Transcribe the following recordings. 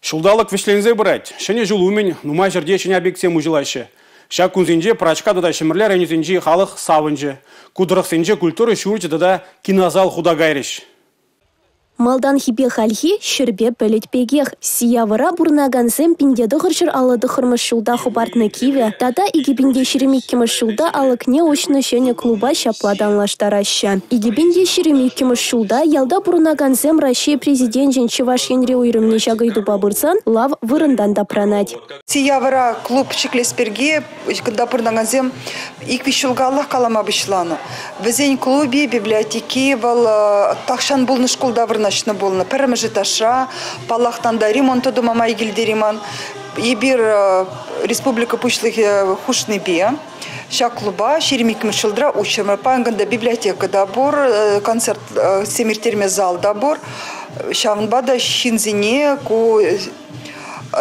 Ҫулталӑк вӗҫленсе пырать. Ҫӗнӗ ҫул умӗн нумай ҫӗрте ҫӗнӗ объектсем уҫӑлаҫҫӗ. Ҫак кунсенче Пӑрачкав тата Ҫӗмӗрле районӗсенчи халӑх савӑнчӗ. Ку тӑрӑхсенче культура ҫурчӗ тата кинозал хута кайрӗҫ. Малтанхипе хальхи ҫӗрпе пӗлӗт пекех. Сиявӑра пурӑнакансем 1959-мӗш ҫулта хӑпартнӑ кивӗ тата 2022-мӗш ҫулта алӑкне уҫнӑ ҫӗнӗ клуба ҫапла танлаштараҫҫӗ. 2022-мӗш ҫулта ялта пурӑнакансем Раҫҫей Президенчӗн Чӑваш Енри уйрӑмне ҫак ыйтупа пырсан лав вырӑнтан тапранать. Сиявӑра клуб ҫӗклес пирки кунта пурӑнакансем ик-виҫ ҫул каяллах калама пуҫланӑ. Вӗсен клубӗ, библиотеки вӑл тахҫан пулнӑ шкулта вырнаҫнӑ пулнӑ. Пӗрремӗш этажра, паллах, тата ремонт тума май килтерейман. Эпир республика Пуҫлӑхӗ хушнипе ҫак клуба 22-мӗш ҫулта уҫрӑмӑр. Паян кунта библиотека та пур, концертсем ирттерме зал та пур. Ҫавӑнпа та ҫынсене ку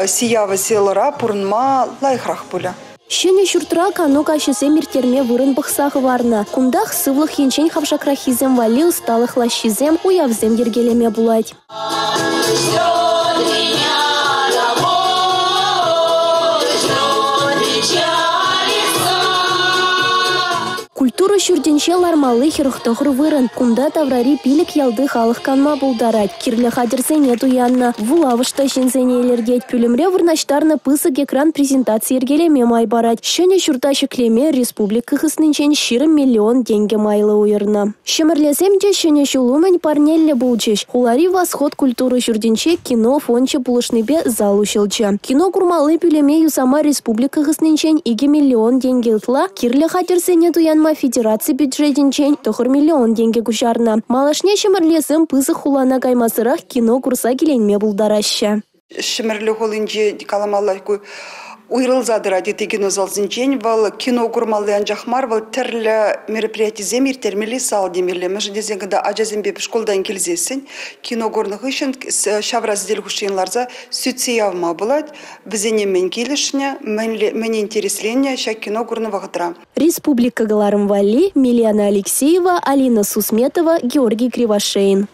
Сиява селора пурӑнма лайӑхрах пулӗ. Ҫӗнӗ ҫуртра кану каҫӗсем ирттерме вырӑн пӑхса хӑварнӑ. Кунтах сывлӑх енчен хавшакраххисем валли ӑсталӑх лаҫҫисем, уявсем йӗркелеме пулать. Культура ҫуртӗнче лармалли 49 вырӑн. Кунта таврари 5 ялти халӑх канма пултарать. Кирлӗ хатӗрсене туяннӑ. Вулавӑш та ҫынсене илӗртет. Пӳлӗмре вырнаҫтарнӑ пысӑк экран презентаци йӗркелеме май парать. Ҫӗнӗ ҫурта ҫӗклеме республика хыснинчен 20 миллион тенкӗ майлӑ уйӑрнӑ. Ҫӗмӗрлесем те ҫӗнӗ ҫул умӗн парнеллӗ пулчӗҫ. Хулари «Восход» культура ҫуртӗнче кино фончӗ пулӑшнипе зал уҫӑлчӗ. Кино курмалли пӳлӗме юсама республика хыснинчен 2 миллион тенкӗ ытла, кирлӗ хатӗрсене туянма федераци бюджетӗнчен 9 миллион тенкӗ куҫарнӑ. Малашне ҫӗмӗрлесем пысӑк хулана каймасӑрах кино курса киленме пултараҫҫӗ. Ҫӗмӗрле хулинче каламалла ку уйрӑлса тӑрать ытти кинозалсенчен. Вӑл кино курмалли анчах мар, вӑл тӗрлӗ мероприятисем ирттермелли зал темелле. Мӗншӗн тесен кунта ачасемпе шкултан килсессӗн кино курнӑ хыҫҫӑн ҫавра сӗтел хушшине ларса сӳтсе явма пулать. Вӗсене мӗн килӗшнӗ, мӗн интересленнӗ ҫак кино курнӑ вӑхӑтра. Республика кӑларӑм валли Милена Алексеева, Алина Сусметова, Георгий Кривошеин.